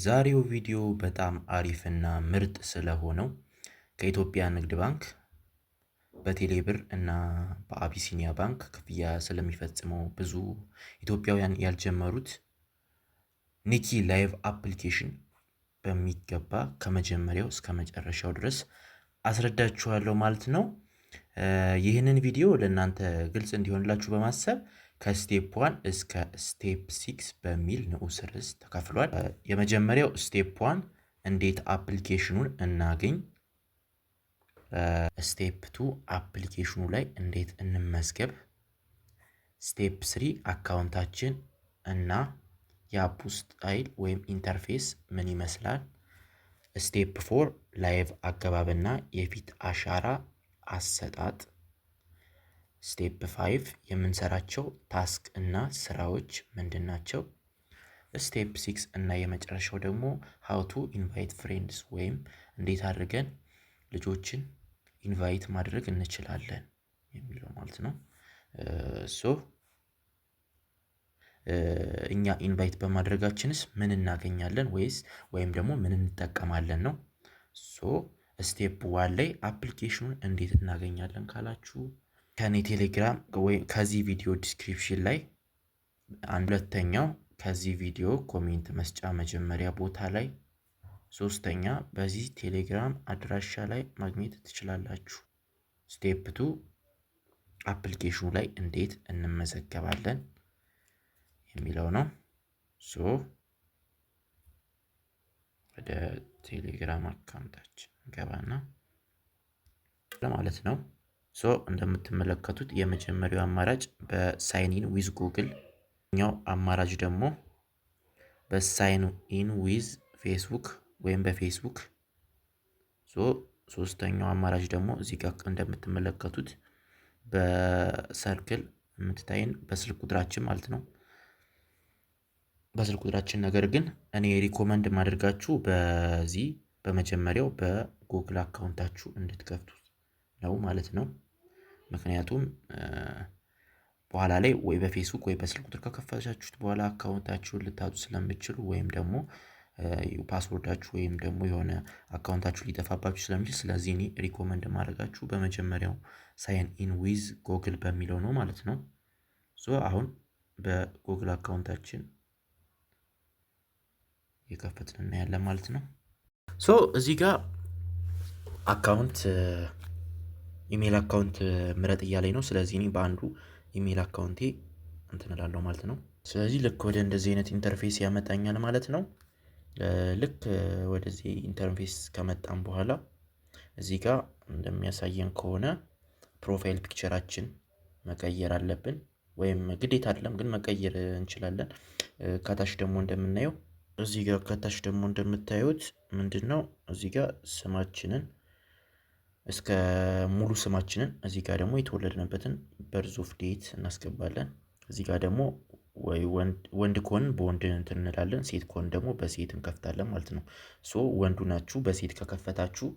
ዛሬው ቪዲዮ በጣም አሪፍና ምርጥ ስለሆነው ከኢትዮጵያ ንግድ ባንክ በቴሌብር እና በአቢሲኒያ ባንክ ክፍያ ስለሚፈጽመው ብዙ ኢትዮጵያውያን ያልጀመሩት ኒኪ Live application በሚገባ ከመጀመሪያው እስከ መጨረሻው ድረስ አስረዳችኋለሁ ማለት ነው። ይህንን ቪዲዮ ለእናንተ ግልጽ እንዲሆንላችሁ በማሰብ ከ step 1 እስከ step 6 በሚል ንዑስ ርዕስ ተከፍሏል። የመጀመሪያው step 1 እንዴት application ኑን እናገኝ፣ step 2 application ኑ ላይ እንዴት እንመዝገብ፣ step 3 account ኣችን እና የ app ኡ style ወይም interface ምን ይመስላል፣ step 4 live አገባብና የፊት አሻራ አሰጣጥ፣ step 5 የምንሰራቸው task እና ስራዎች ምንድን ናቸው፣ step 6 እና የመጨረሻው ደግሞ how to invite friends ወይም እንዴት አድርገን ልጆችን invite ማድረግ እንችላለን የሚለው ማለት ነው። So እኛ invite በማድረጋችንስ ምን እናገኛለን ወይስ ወይም ደግሞ ምን እንጠቀማለን ነው። So step 1 ላይ application ኑን እንዴት እናገኛለን ካላችሁ ከኔ ቴሌግራም ወይ ከዚህ ቪዲዮ description ላይ አንድ፣ ሁለተኛው ከዚህ ቪዲዮ comment መስጫ መጀመሪያ ቦታ ላይ፣ ሶስተኛ በዚህ ቴሌግራም አድራሻ ላይ ማግኘት ትችላላችሁ። Step 2 application ኑ ላይ እንዴት እንመዘገባለን የሚለው ነው። So ወደ ቴሌግራም account ኣችን እንገባና ማለት ነው። So እንደምትመለከቱት የመጀመሪያው አማራጭ በ sign in with Google፣ ኛው አማራጭ ደግሞ በ sign in with Facebook ወይም በፌስቡክ፣ so ሶስተኛው አማራጭ ደግሞ እዚህ ጋር እንደምትመለከቱት በ circle የምትታይን በስልክ ቁጥራችን ማለት ነው። በስልክ ቁጥራችን፣ ነገር ግን እኔ recommend የማደርጋችሁ በዚህ በመጀመሪያው በ Google account ኣችሁ እንድትከፍቱት ነው ማለት ነው። ምክንያቱም በኋላ ላይ ወይ በፌስቡክ ወይ በስልክ ቁጥር ከከፈታችሁት በኋላ account ኣችሁን ልታጡ ስለምትችሉ ወይም ደግሞ password ኣችሁ ወይም ደግሞ የሆነ account ኣችሁ ሊጠፋባችሁ ስለሚችል፣ ስለዚህ እኔ recommend ማድረጋችሁ በመጀመሪያው sign in with Google በሚለው ነው ማለት ነው። So አሁን በ Google account ኣችን የከፈትን እናያለን ማለት ነው። So እዚህ ጋር account email account ምረጥ እያለኝ ነው። ስለዚህ እኔ በአንዱ email account ኤ እንትን እላለሁ ማለት ነው። ስለዚህ ልክ ወደ እንደዚህ አይነት interface ያመጣኛል ማለት ነው። ልክ ወደዚህ interface ከመጣም በኋላ እዚህ ጋር እንደሚያሳየን ከሆነ profile picture ኣችን መቀየር አለብን፣ ወይም ግዴታ አይደለም ግን መቀየር እንችላለን። ከታች ደግሞ እንደምናየው፣ እዚህ ጋር ከታች ደግሞ እንደምታዩት ምንድነው፣ እዚህ ጋር ስማችንን እስከ ሙሉ ስማችንን፣ እዚህ ጋር ደግሞ የተወለድንበትን birth of date እናስገባለን። እዚህ ጋር ደግሞ ወይ ወንድ ከሆንን በወንድ እንትን እንላለን፣ ሴት ከሆንን ደግሞ በሴት እንከፍታለን ማለት ነው። So ወንዱ ናችሁ በሴት ከከፈታችሁ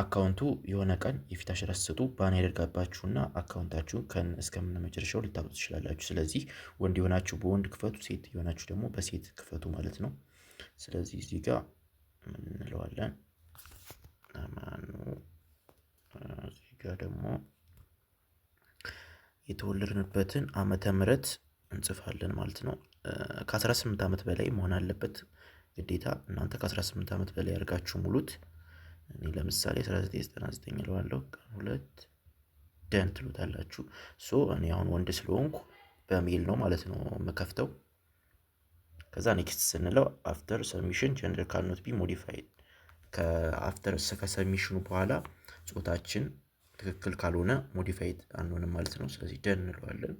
account ኡ የሆነ ቀን የፊት አሻራ ስትሰጡ ban ያደርጋባችሁና account ኣችሁ ከን እስከምን መጨረሻው ልታጡ ትችላላችሁ። ስለዚህ ወንድ የሆናችሁ በወንድ ክፈቱ፣ ሴት የሆናችሁ ደግሞ በሴት ክፈቱ ማለት ነው። ስለዚህ እዚህ ጋር ምን እንለዋለን? አማኑ። እዚህ ጋር ደግሞ የተወለድንበትን ዓመተ ምህረት እንጽፋለን ማለት ነው። ከ18 ዓመት በላይ መሆን አለበት ግዴታ። እናንተ ከ18 ዓመት በላይ አድርጋችሁ ሙሉት። እኔ ለምሳሌ 1999 እለዋለሁ። ቀን 2፣ done ትሉታላችሁ። So እኔ አሁን ወንድ ስለሆንኩ በ male ነው ማለት ነው የምከፍተው። ከዛ next ስንለው አፍተር ሰብሚሽን ጀንደር ካኖት ቢ ሞዲፋይድ፣ ከአፍተር ከሰብሚሽኑ በኋላ ጾታችን ትክክል ካልሆነ modified አንሆንም ማለት ነው። ስለዚህ done እንለዋለን።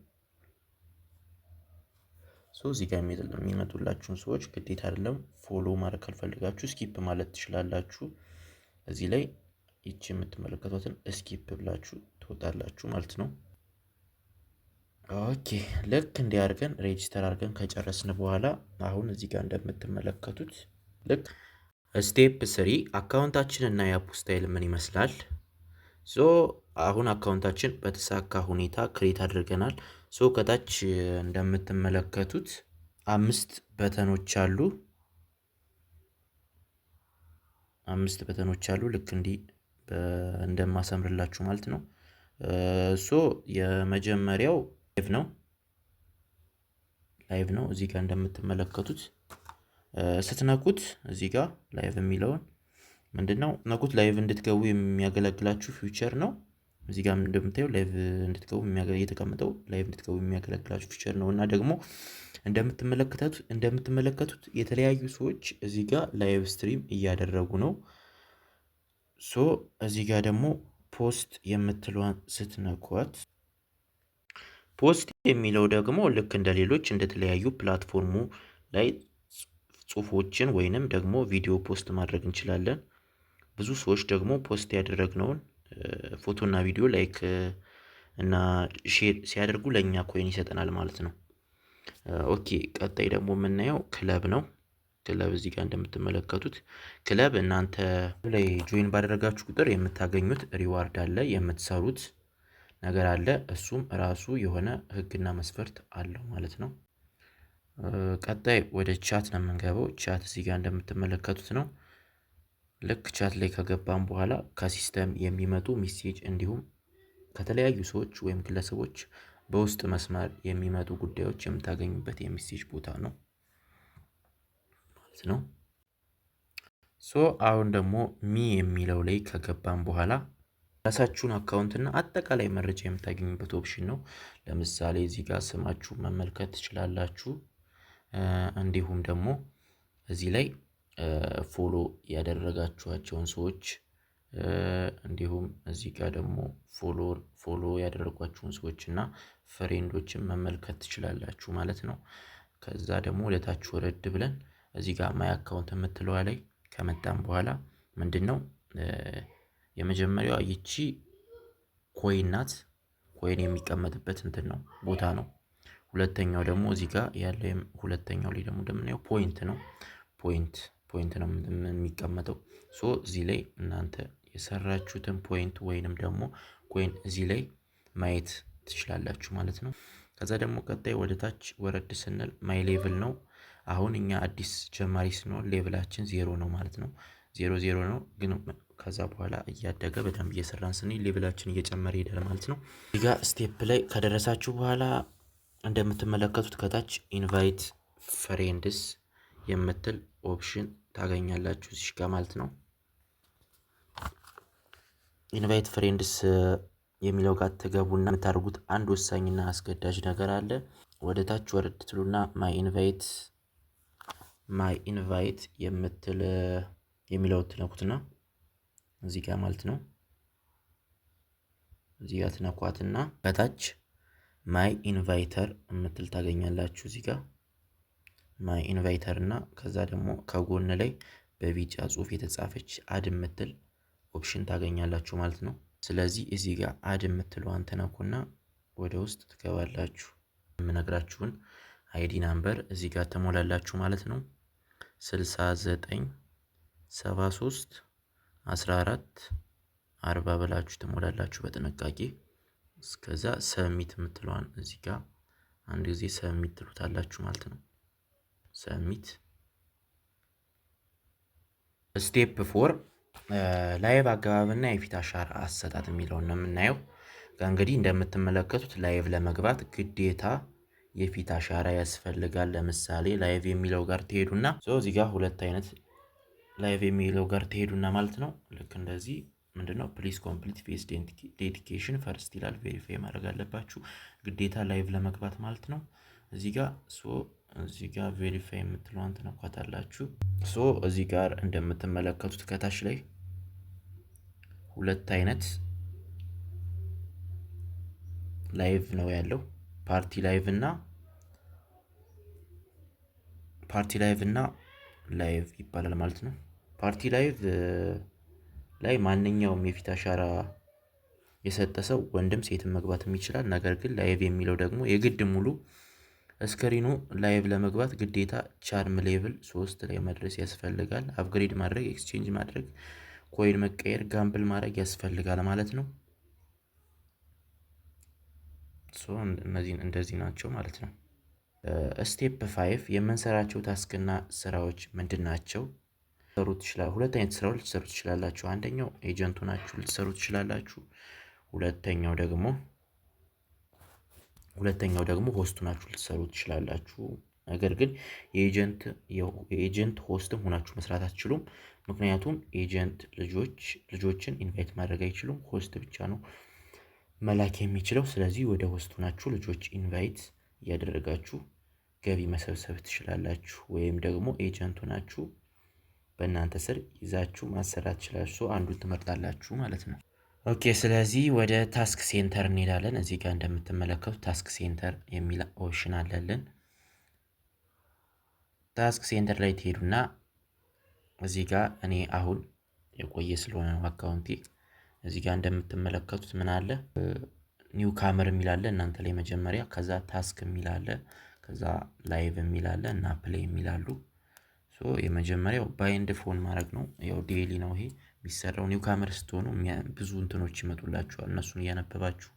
So እዚህ ጋር የሚመጡላችሁን ሰዎች ግዴታ አይደለም፣ follow ማድረግ ካልፈልጋችሁ skip ማለት ትችላላችሁ። እዚህ ላይ ይቺ የምትመለከቷትን skip ብላችሁ ትወጣላችሁ ማለት ነው። Okay፣ ልክ እንዲህ አድርገን register አድርገን ከጨረስን በኋላ አሁን እዚህ ጋር እንደምትመለከቱት ልክ step 3 account ኣችን እና የ app ኡ style ምን ይመስላል? So አሁን account ኣችን በተሳካ ሁኔታ create አድርገናል። So ከታች እንደምትመለከቱት አምስት button ኦች አሉ። አምስት button ኦች አሉ። ልክ እንዲህ እንደማሰምርላችሁ ማለት ነው። So የመጀመሪያው live ነው፣ live ነው። እዚህ ጋር እንደምትመለከቱት ስትነኩት እዚህ ጋር live የሚለውን ምንድነው ነኩት፣ live እንድትገቡ የሚያገለግላችሁ feature ነው። እዚህ ጋር እንደምታየው live እንድትገቡ የተቀመጠው live እንድትገቡ የሚያገለግላችሁ feature ነው። እና ደግሞ እንደምትመለከቱት የተለያዩ ሰዎች እዚህ ጋር live stream እያደረጉ ነው። So እዚህ ጋር ደግሞ post የምትለዋን ስትነኳት post የሚለው ደግሞ ልክ እንደ ሌሎች እንደተለያዩ platform ኡ ላይ ጽሁፎችን ወይንም ደግሞ ቪዲዮ post ማድረግ እንችላለን። ብዙ ሰዎች ደግሞ post ያደረግነውን ፎቶና ቪዲዮ like እና share ሲያደርጉ ለእኛ coin ይሰጠናል ማለት ነው። Okay፣ ቀጣይ ደግሞ የምናየው ክለብ ነው። ክለብ እዚህ ጋር እንደምትመለከቱት ክለብ እናንተ ላይ join ባደረጋችሁ ቁጥር የምታገኙት reward አለ፣ የምትሰሩት ነገር አለ። እሱም ራሱ የሆነ ህግና መስፈርት አለው ማለት ነው። ቀጣይ ወደ chat ነው የምንገባው። Chat እዚህ ጋር እንደምትመለከቱት ነው። ልክ chat ላይ ከገባን በኋላ ከ system የሚመጡ message እንዲሁም ከተለያዩ ሰዎች ወይም ግለሰቦች በውስጥ መስመር የሚመጡ ጉዳዮች የምታገኙበት የ message ቦታ ነው ማለት ነው። So አሁን ደግሞ me የሚለው ላይ ከገባን በኋላ ራሳችሁን account እና አጠቃላይ መረጃ የምታገኙበት option ነው። ለምሳሌ እዚህ ጋር ስማችሁ መመልከት ትችላላችሁ። እንዲሁም ደግሞ እዚህ ላይ follow ያደረጋችኋቸውን ሰዎች፣ እንዲሁም እዚህ ጋር ደግሞ follow ያደረጓችሁን ሰዎች እና friend ኦችን መመልከት ትችላላችሁ ማለት ነው። ከዛ ደግሞ ወደታች ወረድ ብለን እዚህ ጋር my account የምትለዋ ላይ ከመጣን በኋላ ምንድነው? የመጀመሪያዋ ይቺ coin ናት። Coin የሚቀመጥበት እንትን ነው፣ ቦታ ነው። ሁለተኛው ደግሞ እዚህ ጋር ያለው ሁለተኛው ላይ ደግሞ እንደምናየው point ነው። Point ነው የሚቀመጠው። So እዚህ ላይ እናንተ የሰራችሁትን point ወይንም ደግሞ coin እዚህ ላይ ማየት ትችላላችሁ ማለት ነው። ከዛ ደግሞ ቀጣይ ወደ ታች ወረድ ስንል my level ነው። አሁን እኛ አዲስ ጀማሪ ስንሆን level ኣችን 0 ነው ማለት ነው። 0 0 ነው፣ ግን ከዛ በኋላ እያደገ በደንብ እየሰራን ስንሄድ level ኣችን እየጨመረ ይሄዳል ማለት ነው። እዚህ ጋር step ላይ ከደረሳችሁ በኋላ እንደምትመለከቱት ከታች invite friends የምትል option ታገኛላችሁ እዚህ ጋር ማለት ነው። Invite friends የሚለው ጋር ትገቡና የምታደርጉት አንድ ወሳኝና አስገዳጅ ነገር አለ። ወደ ታች ወረድ ትሉና my invite የምትል የሚለው ትነኩትና እዚህ ጋር ማለት ነው። እዚህ ጋር ትነኳትና ከታች my inviter የምትል ታገኛላችሁ። እዚህ ጋር my inviter እና ከዛ ደግሞ ከጎን ላይ በቢጫ ጽሁፍ የተጻፈች add የምትል option ታገኛላችሁ ማለት ነው። ስለዚህ እዚህ ጋር add የምትለዋን ትነኩና ወደ ውስጥ ትገባላችሁ። የምነግራችሁን ID number እዚህ ጋር ትሞላላችሁ ማለት ነው። 69731440 ብላችሁ ትሞላላችሁ በጥንቃቄ። እስከዛ submit የምትለዋን እዚህ ጋር አንድ ጊዜ submit ትሉታላችሁ ማለት ነው። Submit። Step 4 live አገባብና የፊት አሻራ አሰጣጥ የሚለውን ነው የምናየው። እንግዲህ እንደምትመለከቱት live ለመግባት ግዴታ የፊት አሻራ ያስፈልጋል። ለምሳሌ live የሚለው ጋር ትሄዱና እዚህ ጋር ሁለት አይነት live የሚለው ጋር ትሄዱና ማለት ነው። ልክ እንደዚህ ምንድነው "Please complete face dedication first" ይላል። Verify ማድረግ አለባችሁ ግዴታ live ለመግባት ማለት ነው። እዚህ ጋር so እዚህ ጋር verify የምትለዋን ትነኳታላችሁ። So እዚህ ጋር እንደምትመለከቱት ከታች ላይ ሁለት አይነት live ነው ያለው፣ party live እና live ይባላል ማለት ነው። Party live ላይ ማንኛውም የፊት አሻራ የሰጠ ሰው ወንድም ሴትም መግባትም ይችላል። ነገር ግን live የሚለው ደግሞ የግድ ሙሉ screen ኑ live ለመግባት ግዴታ charm level 3 ላይ መድረስ ያስፈልጋል። Upgrade ማድረግ፣ exchange ማድረግ፣ coin መቀየር፣ gamble ማድረግ ያስፈልጋል ማለት ነው። So እነዚህ እንደዚህ ናቸው ማለት ነው። Step 5 የምንሰራቸው task ና ስራዎች ምንድን ናቸው? ትችላል። ሁለት አይነት ስራዎች ልትሰሩ ትችላላችሁ። አንደኛው agent ሆናችሁ ልትሰሩ ትችላላችሁ። ሁለተኛው ደግሞ host ሆናችሁ ልትሰሩ ትችላላችሁ። ነገር ግን የ agent host ም ሆናችሁ መስራት አትችሉም። ምክንያቱም agent ልጆችን invite ማድረግ አይችሉም። Host ብቻ ነው መላክ የሚችለው። ስለዚህ ወደ host ሆናችሁ ልጆች invite እያደረጋችሁ ገቢ መሰብሰብ ትችላላችሁ። ወይም ደግሞ agent ሆናችሁ በእናንተ ስር ይዛችሁ ማሰራት ትችላላችሁ። አንዱን ትመርጣላችሁ ማለት ነው። Okay፣ ስለዚህ ወደ task center እንሄዳለን። እዚህ ጋር እንደምትመለከቱት task center የሚል option አለልን። Task center ላይ ትሄዱና እዚህ ጋር እኔ አሁን የቆየ ስለሆነ ነው account ኤ። እዚህ ጋር እንደምትመለከቱት ምን አለ? Newcomer የሚል አለ እናንተ ላይ መጀመሪያ፣ ከዛ task የሚል አለ፣ ከዛ live የሚል አለ እና play የሚል አሉ። So የመጀመሪያው bind phone ማድረግ ነው። ያው daily ነው ይሄ የሚሰራው። Newcomer ስትሆኑ ብዙ እንትኖች ይመጡላችኋል። እነሱን እያነበባችሁ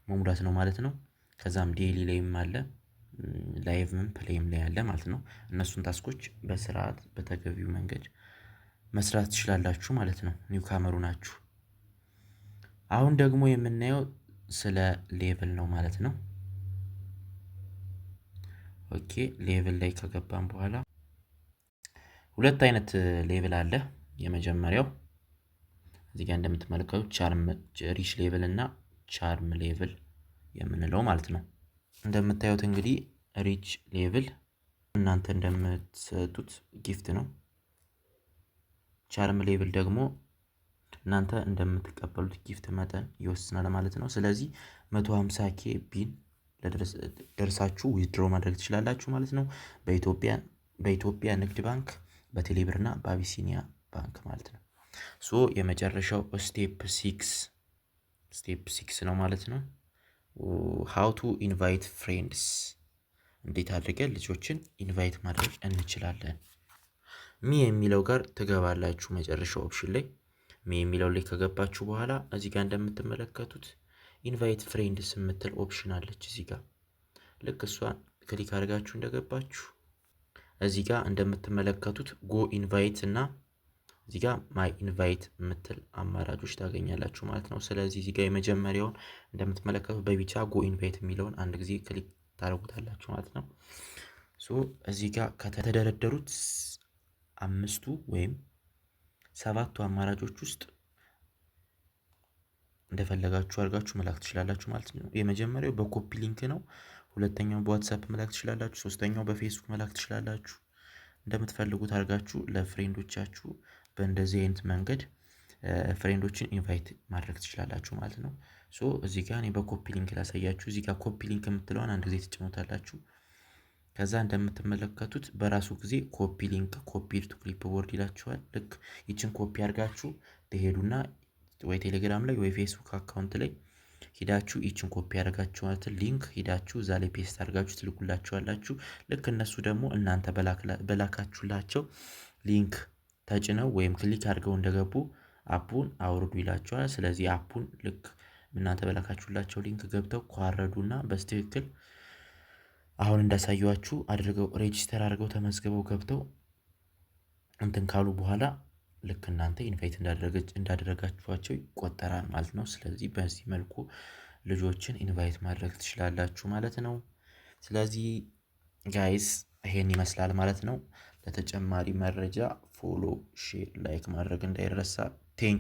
መሙላት ነው ማለት ነው። ከዛም daily ላይም አለ፣ live ም play ም ላይ አለ ማለት ነው። እነሱን task ኦች በስርዓት በተገቢው መንገድ መስራት ትችላላችሁ ማለት ነው። Newcomer ሆናችሁ። አሁን ደግሞ የምናየው ስለ level ነው ማለት ነው። Okay፣ level ላይ ከገባን በኋላ ሁለት አይነት level አለ። የመጀመሪያው እዚህ ጋር እንደምትመለከቱት charm rich level እና charm level የምንለው ማለት ነው። እንደምታዩት እንግዲህ rich level እናንተ እንደምትሰጡት gift ነው። Charm level ደግሞ እናንተ እንደምትቀበሉት gift መጠን ይወስናል ማለት ነው። ስለዚህ 150 K ቢን ደርሳችሁ withdraw ማድረግ ትችላላችሁ ማለት ነው። በኢትዮጵያ ንግድ ባንክ፣ በቴሌብር እና በአቢሲኒያ ባንክ ማለት ነው። So የመጨረሻው step six ነው ማለት ነው። How to invite friends፣ እንዴት አድርገን ልጆችን invite ማድረግ እንችላለን? Me የሚለው ጋር ትገባላችሁ። መጨረሻው option ላይ me የሚለው ላይ ከገባችሁ በኋላ እዚህ ጋር እንደምትመለከቱት invite friends የምትል option አለች። እዚህ ጋር ልክ እሷን click አድርጋችሁ እንደገባችሁ እዚህ ጋር እንደምትመለከቱት go invite እና እዚህ ጋር my invite የምትል አማራጮች ታገኛላችሁ ማለት ነው። ስለዚህ እዚህ ጋር የመጀመሪያውን እንደምትመለከቱት በቢጫ go invite የሚለውን አንድ ጊዜ click ታደርጉታላችሁ ማለት ነው። So እዚህ ጋር ከተደረደሩት አምስቱ ወይም ሰባቱ አማራጮች ውስጥ እንደፈለጋችሁ አድርጋችሁ መላክ ትችላላችሁ ማለት ነው። የመጀመሪያው በ copy link ነው። ሁለተኛው በ WhatsApp መላክ ትችላላችሁ። ሶስተኛው በፌስቡክ መላክ ትችላላችሁ። እንደምትፈልጉት አድርጋችሁ ለ friend ኦቻችሁ በእንደዚህ አይነት መንገድ friend ኦችን invite ማድረግ ትችላላችሁ ማለት ነው። So እዚህ ጋር እኔ በ copy link ላሳያችሁ። እዚህ ጋር copy link የምትለዋን አንድ ጊዜ ትጭኑታላችሁ። ከዛ እንደምትመለከቱት በራሱ ጊዜ copy link copy to clipboard ይላችኋል። ልክ ይችን ኮፒ አድርጋችሁ ትሄዱና ወይ ቴሌግራም ላይ ወይ ፌስቡክ account ላይ ሂዳችሁ ይችን ኮፒ ያደረጋችኋትን link ሂዳችሁ እዛ ላይ paste አድርጋችሁ ትልኩላቸዋላችሁ። ልክ እነሱ ደግሞ እናንተ በላካችሁላቸው link ተጭነው ወይም click አድርገው እንደገቡ app ኡን አውርዱ ይላቸዋል። ስለዚህ app ኡን ልክ እናንተ በላካችሁላቸው link ገብተው ካወረዱና በትክክል አሁን እንዳሳየኋችሁ አድርገው register አድርገው ተመዝግበው ገብተው እንትን ካሉ በኋላ ልክ እናንተ invite እንዳደረጋችኋቸው ይቆጠራል ማለት ነው። ስለዚህ በዚህ መልኩ ልጆችን invite ማድረግ ትችላላችሁ ማለት ነው። ስለዚህ guys፣ ይሄን ይመስላል ማለት ነው። ለተጨማሪ መረጃ follow፣ share፣ like ማድረግ እንዳይረሳ። Thank